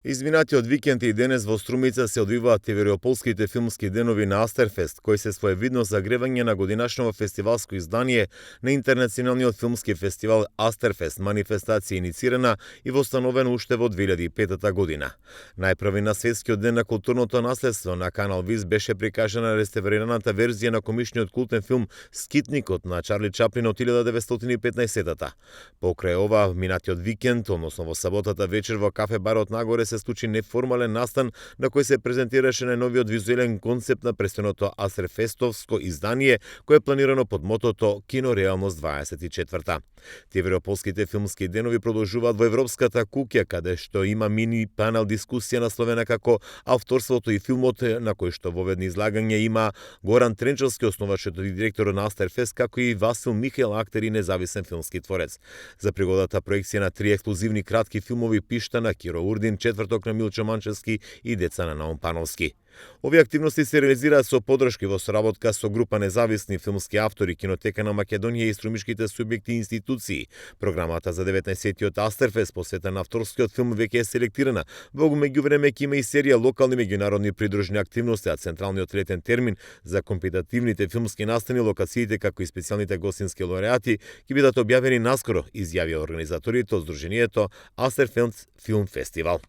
Изминатиот викенд и денес во Струмица се одвиваат Тивериополските филмски денови на Астерфест, кои се своевидно загревање на годинашново фестивалско издание на Интернационалниот филмски фестивал Астерфест, манифестација иницирана и востановена уште во 2005 година. Најпрви на светскиот ден на културното наследство на Канал Виз беше прикажана реставрираната верзија на комичниот култен филм Скитникот на Чарли Чаплин од 1915-та. Покрај ова, минатиот викенд, односно во саботата вечер во кафе барот Нагоре се случи неформален настан на кој се презентираше најновиот визуелен концепт на престојното Астерфестовско издание, кое е планирано под мотото Кинореалност 24. Тивериополските филмски денови продолжуваат во Европската куќа, каде што има мини панел дискусија насловена како авторството и филмот, на кој што воведни излагање има Горан Тренчовски, основачот и директор на Астерфест, како и Васил Михел, актер и независен филмски творец. За пригодата проекција на 3 ексклузивни кратки филмови Пишта на Киро Урдин, Четврток на Милчо Манчевски и Деца на Наум Пановски. Овие активности се реализираат со подршки во соработка со група независни филмски автори, Кинотека на Македонија и струмишките субјекти и институции. Програмата за 19-тиот Астерфест посветена на авторскиот филм веќе е селектирана. Во меѓувреме ќе има и серија локални меѓународни придружни активности, а централниот летен термин за компетативните филмски настани, локациите како и специјалните гостински лауреати ќе бидат објавени наскоро, изјавија организаторите од Сдруженијето Астерфест Филм Фестивал.